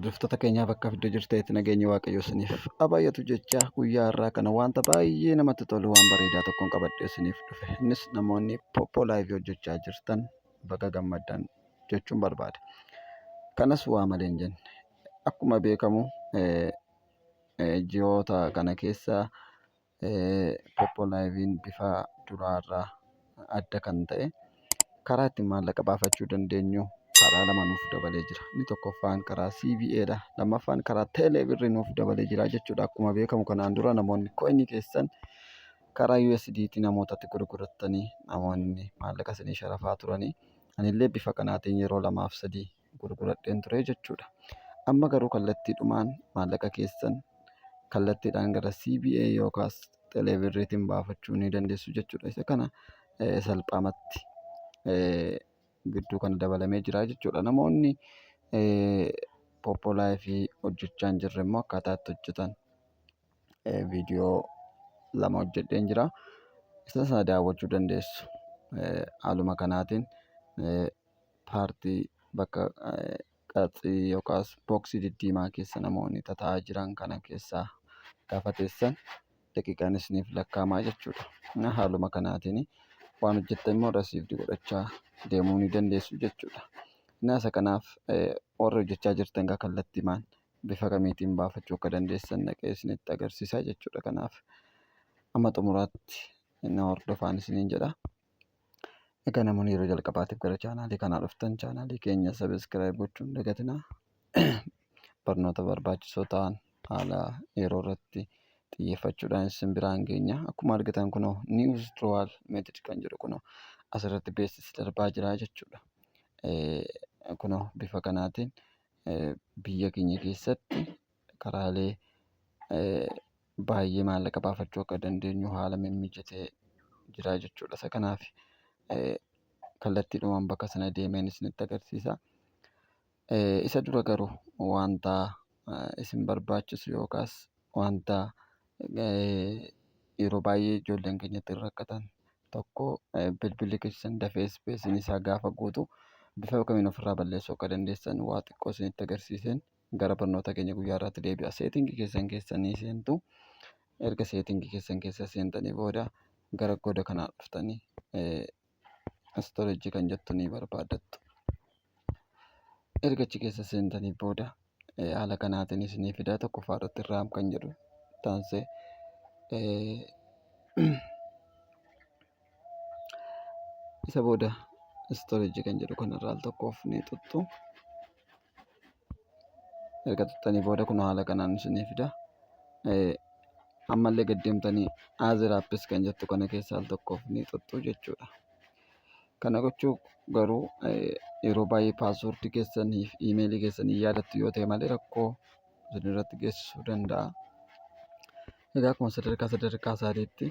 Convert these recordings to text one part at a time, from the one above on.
Hordoftoota keenyaa bakka iddoo jirtanitti nageenyi Waaqayyoo isiniif haa baay'atu jecha guyyaa har'aa kana wanta baay'ee namatti tolu waan bareedaa tokkoon qabadhee isiniif dhufe. Innis namoonni Poppo Live hojjechaa jirtan baga gammaddan jechuun barbaada. Kanas waa malee hin jenne. Akkuma beekamu ji'oota kana keessa Poppo Live'n bifa duraarraa adda kan ta'e karaa ittiin maallaqa baafachuu dandeenyu karaa lama nuuf dabalee jira. Inni tokkoffaan karaa CBA dha. Lammaffaan karaa Teeleebirrii nuuf dabalee jira jechuudha. Akkuma beekamu kanaan dura namoonni koinii keessan karaa USDT namootatti gurgurattanii namoonni maallaqa isinii sharafaa turanii. Anillee bifa kanaatiin yeroo lamaaf sadii gurguradheen ture jechuudha. Amma garuu kallattiidhumaan maallaqa keessan kallattiidhaan gara CBA yookaas Teleebirriitiin baafachuu ni dandeessu jechuudha. Isa kana salphaamatti gidduu kana dabalamee jira jechuudha. Namoonni Poppo Live hojjechaa hin jirre immoo akkaataa itti hojjetan viidiyoo lama hojjedheen jira. Isa sana daawwachuu dandeessu. Haaluma kanaatiin paartii bakka qaxxii yookaas booksii diddiimaa keessa namoonni tataa'aa jiran kana keessaa gaafa teessan daqiiqaan isiniif lakkaa'amaa jechuudha. Na haaluma kanaatiin waan hojjettan immoo rasiivdi godhachaa deemuu ni dandeessu jechuudha. Na isa kanaaf warri hojjechaa jirtan egaa kallattiimaan bifa kamiitiin baafachuu akka dandeessan dhaqee isinitti agarsiisa jechuudha. Kanaaf amma xumuraatti na hordofaan isiniin jedha. Egaa namoonni yeroo jalqabaatiif gara chaanaalii kanaa dhuftan chaanaalii keenya sabiskiraayib gochuun dagatinaa. Barnoota barbaachisoo ta'an haala yeroo irratti xiyyeeffachuudhaan isin biraan geenya. Akkuma argitan kunoo new withdrawal method kan jedhu kunoo asirratti beeksisi darbaa jira jechuudha. Kunoo bifa kanaatiin biyya keenya keessatti karaalee baay'ee maallaqa baafachuu akka dandeenyu haala mimmijetee jira jechuudha. Isa kanaaf kallattiidhumaan bakka sana deemeen isinitti agarsiisa. Isa dura garuu wanta isin barbaachisu yookaas wanta yeroo baay'ee ijoolleen keenya ittiin rakkatan tokko bilbilli keessan dafee ispeesiin isaa gaafa guutu bifa kamiin ofirraa balleessuu akka dandeessan waa xiqqoo isinitti agarsiiseen gara barnoota keenya guyyaa irraatti deebi'a. Seetingii keessan keessa ni seentu. Erga seetingii keessan keessa seentanii booda gara goda kanaa dhuftanii istoorejii kan jettu ni barbaaddattu. Erga achi keessa seentanii booda haala kanaatiin isinii fida. Tokkoffaa irratti raam kan jedhu taansee isa booda istoorejii kan jedhu kanarraa al tokkoof ni xuxxu. Erga xuxxanii booda kun haala kanaan isinii fida. Ammallee gad deemtanii Other apps kan jettu kana keessa al tokkoof ni xuxxu jechuudha. Kana gochuu garuu yeroo baay'ee paaswoordii keessanii fi iimeelii keessanii yaadattu yoo ta'e malee rakkoo isinirratti geessisuu danda'a. Egaa akkuma sadarkaa sadarkaa isaatiitti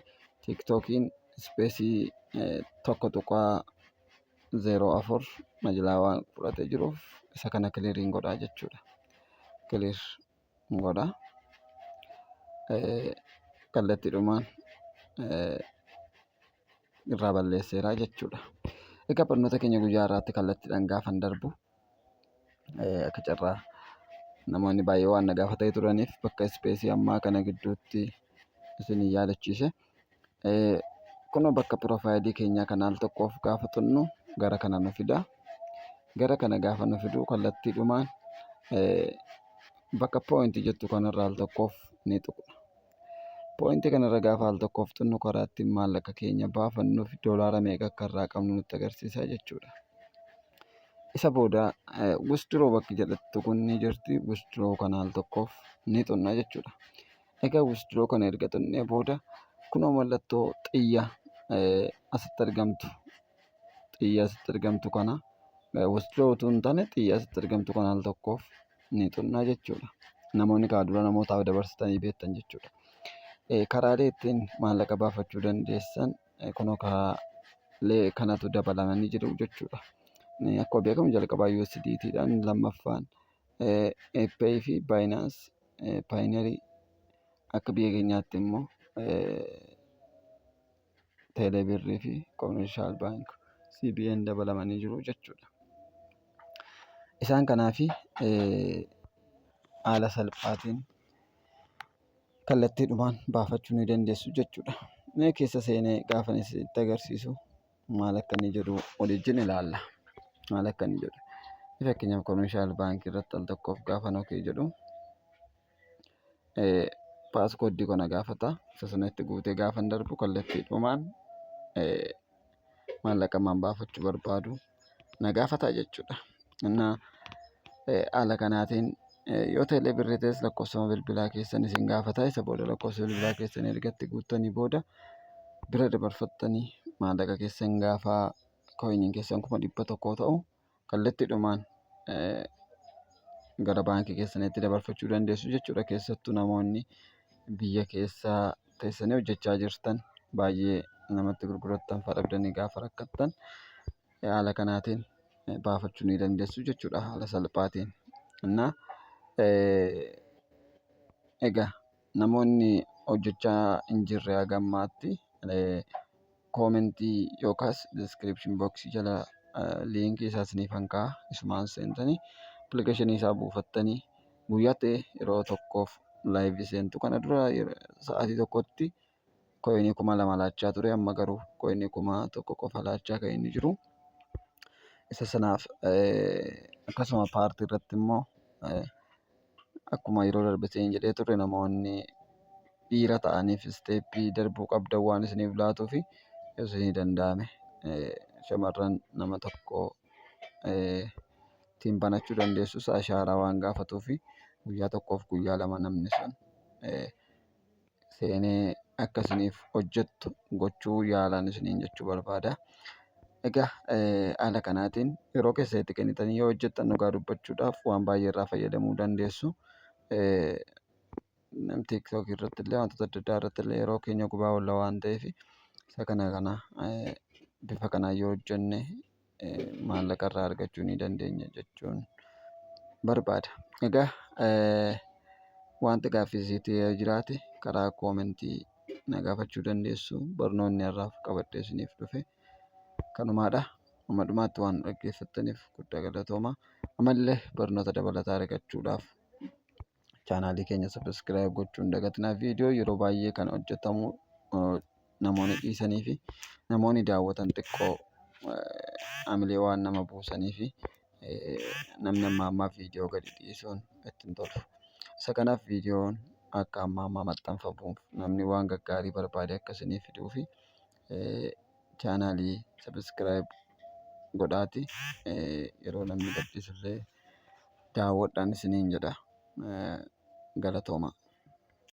tiiktookiin ispeesii 1.04 na jalaa waan fudhatee jiruuf isa kana kiliiriin godhaa jechuudha. Kiliir godha. Kallattiidhumaan irraa balleesseera jechuudha. Egaa barnoota keenya guyyaa har'aatti kallattiidhaan gaafan darbu akka carraa namoonni baay'ee waan na gaafatanii turaniif bakka ispeesii ammaa kana gidduutti isin yaadachiise. Kunoo bakka piroofaayilii keenyaa kana al tokkoof gaafa xunnu gara kana nu fida. Gara kana gaafa nu fidu kallattiidhumaan bakka pooyinti jettu kanarra al tokkoof ni tuqna. Pooyintii kanarra gaafa al tokkoof xunnu karaa ittiin maallaqa keenya baafannuu fi doolaara meeqa akka irraa qabnu nutti agarsiisa jechuudha. Isa booda withdraw bakki jedhattu kun ni jirti. Withdraw kana al tokkoof ni xunna jechuudha. Egaa withdraw kana erga xunnee booda kunoo mallattoo xiyya asitti argamtu xiyya asitti argamtu kana withdraw utuu hin taane xiyya asitti argamtu kana al tokkoof ni xunna jechuudha. Namoonni kana dura namootaaf dabarsitanii beektan jechuudha. Karaalee ittiin maallaqa baafachuu dandeessan kunoo karaalee kanatu dabalamanii jiru jechuudha. Akkuma beekamu jalqabaa USDT dhaan lammaffaan Pay fi Binance Payoneer akka biyya keenyaatti immoo Teeleebirrii fi Commercial Bank CBN dabalamanii jiru jechuudha. Isaan kanaafi Haala salphaatiin kallattiidhumaan baafachuu ni dandeessu jechuudha. Mee keessa seenee gaafan isinitti agarsiisu maal akka inni jedhu waliin ilaalla. Maal akka inni jedhu. Fakkeenyaaf, Commercial Baankii irratti al tokkoof gaafan okay jedhu, passcode kana gaafata. Isa sana itti guutee gaafan darbu, kallattiidhumaan maallaqa ammaan baafachuu barbaadu na gaafata jechuudha. Innaa haala kanaatiin yoo teelee birrii ta'es lakkoofsa bilbilaa keessan isin gaafata. Isa booda lakkoofsa bilbilaa keessan erga itti guuttanii booda bira dabarfattanii, maallaqa keessan gaafa coiniin keessan 100,000 ta'u, kallattiidhumaan gara baankii keessaniitti dabarfachuu dandeessu jechuudha. Keessattuu namoonni biyya keessaa teessanii hojjechaa jirtan, baay'ee namatti gurgurattan fa'aa dhabdanii gaafa rakkattan, haala kanaatiin baafachuu ni dandeessu jechuudha haala salphaatiin. Innaa egaa namoonni hojjechaa hin jirre haga ammaatti comment yookaas description box jala link isaa isiniifan kaa'a. Isumaan seentanii application isaa buufattanii guyyaatti yeroo tokkoof live seentu. Kana dura sa'aatii tokkotti coin 2000 laachaa ture. Amma garuu coin 1000 qofa laachaa kan inni jiru. Isa sanaaf akkasuma paartii irratti immoo akkuma yeroo darbe isiniin jedhee ture, namoonni dhiira ta'aniif step darbuu qabdan waan isiniif laatuu fi yoo isinii danda'ame shamarran nama tokko ittiin banachuu dandeessus ashaaraa waan gaafatuu fi guyyaa tokkoof guyyaa 2 namni sun seenee akka isiniif hojjettu gochuu yaalaan isiniin jechuu barbaada. Egaa haala kanaatiin yeroo keessa itti kennitanii yoo hojjettan, dhugaa dubbachuudhaaf waan baay'ee irraa fayyadamuu dandeessu. TikTok irratti illee, wantoota adda addaa irratti illee yeroo keenya gubaa oolla waan ta'eef, isa kana bifa kanaan yoo hojjenne maallaqa irraa argachuu ni dandeenya jechuun barbaada. Egaa wanti gaaffii isinitti yoo jiraate karaa comment na gaafachuu dandeessu. Barnoonni har'aaf qabadhee isiniif dhufe kanumaadha. Hamma dhumaatti waan dhaggeeffattaniif guddaa galatooma. Ammallee barnoota dabalataa argachuudhaaf channel keenya subscribe gochuu hin dagatinaa. Viidiyoo yeroo baay'ee kan hojjetamu namoonni dhiisanii fi namoonni daawwatan xiqqoo hamilee waan nama buusanii fi namni amma ammaa viidiyoo gadi dhiisuun itti hin tolu. Isa kanaaf viidiyoon akka amma ammaa maxxanfamuuf, namni waan gaggaarii barbaade akka isinii fiduu fi channel subscribe godhaati yeroo namni gadhiisullee daawwadhaan isiniin jedha. Galatooma.